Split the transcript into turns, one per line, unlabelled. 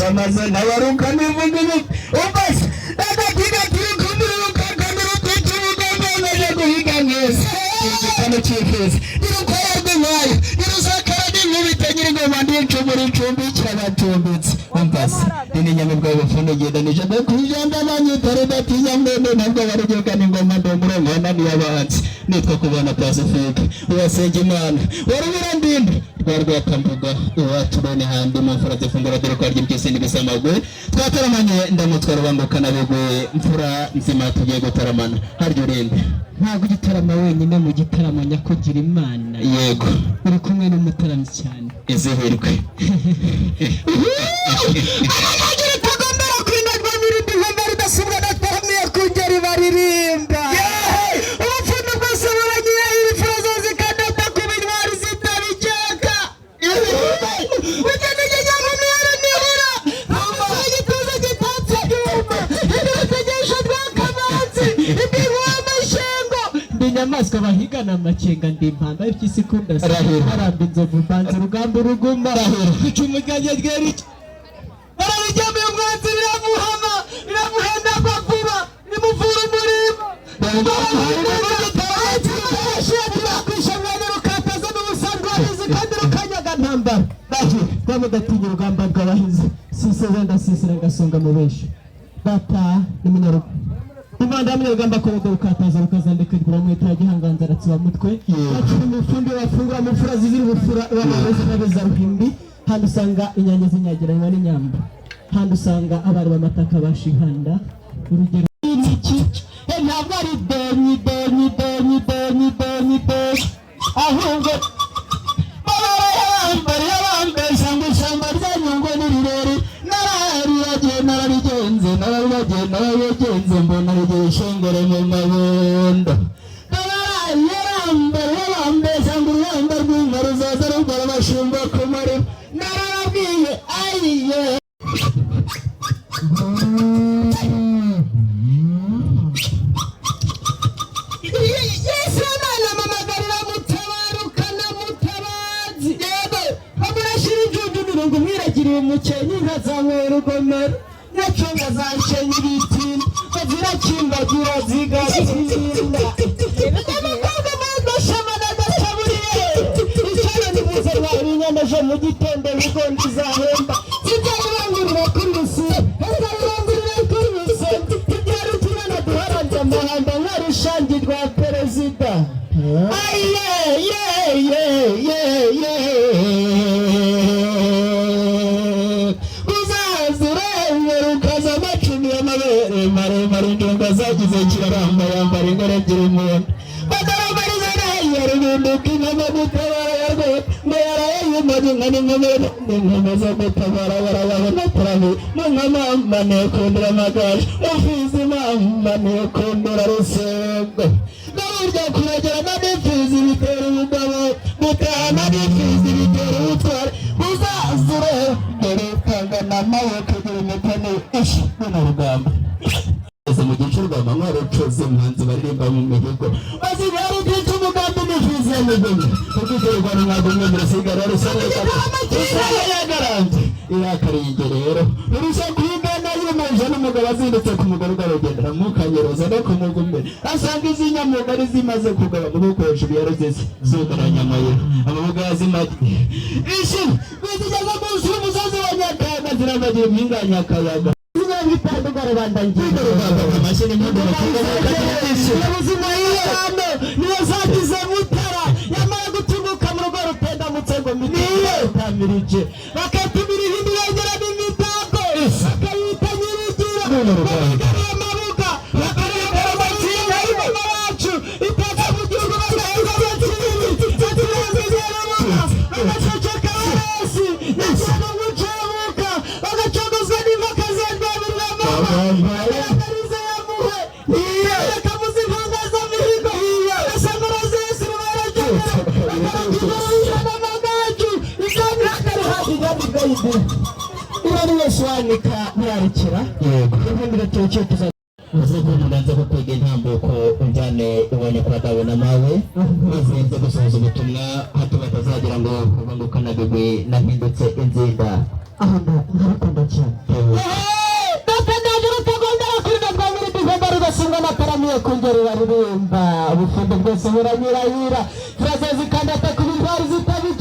Amaze nabaruka nivuga ibi umbaze agatiga turi kumuruka kamuruka tumugambaje guhiga mwese igitano cy'imfizi nirukwaya rw'inkwaya nirusakara n'inkubite nyir'ingoma ndincumura icumbikira abacumbitsi. Umbaze ni nyamibwa y'ubufundi ngendanije mbe kwijanda banyitare batinya mwene ntabwo barugegana ingoma ndi umurengana niyabanzi nitwa Kubona Pacifique uwasenga Imana warubira ndinde rwa Rwakambuga iwacu bene handi mu mfura zifungura dore ko arya impyisi n'ibisamagwe. Twataramanye ndamutwa Rubanguka na Bigwe, mfura nzima tugiye gutaramana. Harya urinde?
Ntabwo ugitarama wenyine mu gitaramo nyakugira Imana.
Yego.
Uri kumwe n'umutaramyi cyane.
Izihirwe.
Aragira utagombera kwinagwa n'irindi nkombe ridasubwa natwamiye ku ngeri baririmba ubupfundo bwose buranyirahira imfura zose zikadata kuba intwari zitabikeka ugenegenya nkumira nihura igituza gitatse ibyuma ibirutegesha rwakamanzi imbihu y'amashengo. Ndi inyamaswa bahigana amakenga, ndi impamba y'impyisi ikunda.
Rahira.
Aramba inzovu mbanza urugamba uruguma icumu ryanjye ryera iki barabiryamiye umwanzi riramuhama riramuhenda kwa vuba rimuvura umurimo rukataza n'ubusanzwe wahize kandi rukanyaga ntambara rwamudatinya urugamba rw'abahizi siseze ndasisira ngasonga mu benshi. Data ni munyarugo imanda y'umunyarugamba akomoka rukataza rukazandika igura mweta ya gihanganza aratsiba mutwe bacura umufundi bafungura mu mfura zizira ubufura b'amarozi n'abeza ruhimbi. Handi usanga inyange zinyagiranywa n'inyambo, handi usanga abari b'amataka bashinkanda urugero iki. Ntabwo ari donyi donyi donyi donyi donyi donyi, ahubwo
bambesha ngo ishyamba rya Nyungwe ni rirerire. Narariragiye, nararigenze, nararibagiye, nararigenze, mbona rigiye ishongore mu mabondo. Bambesha ngo ururamba rw'inka ruzaza rugora abashumba ku marima. Narababwiye ayiye.
Yesu Imana amamagarira mutabarukana mutabazi yego amurashyira injuju mirongo umwiragiriye umukenke inka zanywera urugomero nyacunga zashenye ibitinda bazirakimbagira zigatinda abakobwa bagashama n'agasaburiye icyana nibuze rwari inyana ejo mu gitondo bigondi izahemba zibyaribangurira kuri rusi zibyaribangurira kuri rusi tubyara utunana duharanze amahamba nka rushangi rwa perezida
aye ye ye ye ye uzaza urengera ukaza amacumi y'amabere maremare indunga zagize kiraramba yambara ingore ebyiri mu nda badaramariza nayo rubinduka inkama gutabara yarwe ngo yaraye yumanye inka n'inkomere n'inkoma zo gutabara barababona turabi mu nkamamba nikundira amagaju ufizi mamba nikundira rusengo. Burya kuragerana n'imfizi bitera ubugabo, gutahana n'imfizi bitera ubutwari. Uzaza urengere ukangana amaboko igira imikono ishi buno rugamba mu gice rwamanywa rucoze umuhanzi baririmba mu mihigo maze yarubwite umugambi n'imfizi ya mugumye ubwiterwa n'umwagumwe murasigara rusareka rusareka yagarambye irakariye rero rurusha kwigana yumuje n'umugabo azindutse ku mugore ugarugendera mukanyeroza no ku mugumwe asanga izi nyamugari zimaze kugaba amaboko hejuru ya ruzizi zugaranya amayira amaboko yazimagiye ishi zigeze munsi y'umusozi wa Nyakanga ziramagiye impinga ya Nyakayaga.
Bitandukanye rubanda ngiye
Amashyi n'impundu.
Ubuzima y'ihano niyo zagize mutara yamara gutunguka mu rugo rutendamutse ngo niyo utamirije bakatumira ibindi bongera n'imitako bakayita nyirigira bakagarura amabuga bakagarura amatsinda y'ingoma bacu itaka mu gihugu bagaheza amatsinda atiranze bagaceceka hasi nyakira gucabuka bagacogozwa n'impaka za rwaburwamama bagariza yamuhe bakamuza impanga z'amihigo bagasangura zese baragera bakaragira n'amagaju ibwami hakari hafi ibwami wese wanika murarikira.
Yego.
Ubundi gatoki tuza
Uze kubanza kukwiga intambuko unjyane ubonye kwa dawe na mawe maze nze gusohoza ubutumwa hato batazagira ngo Ngo bangukanabigwi nahindutse inzinda.
Aho ndabikunda cyane. Data, ndaje rutagondera kuri rwa nyir'igihombo, rudasingwa nataramiye kongera ririmba ubufundo bwose buranyirayira, kiraza zikandata ku intwari zitabikira.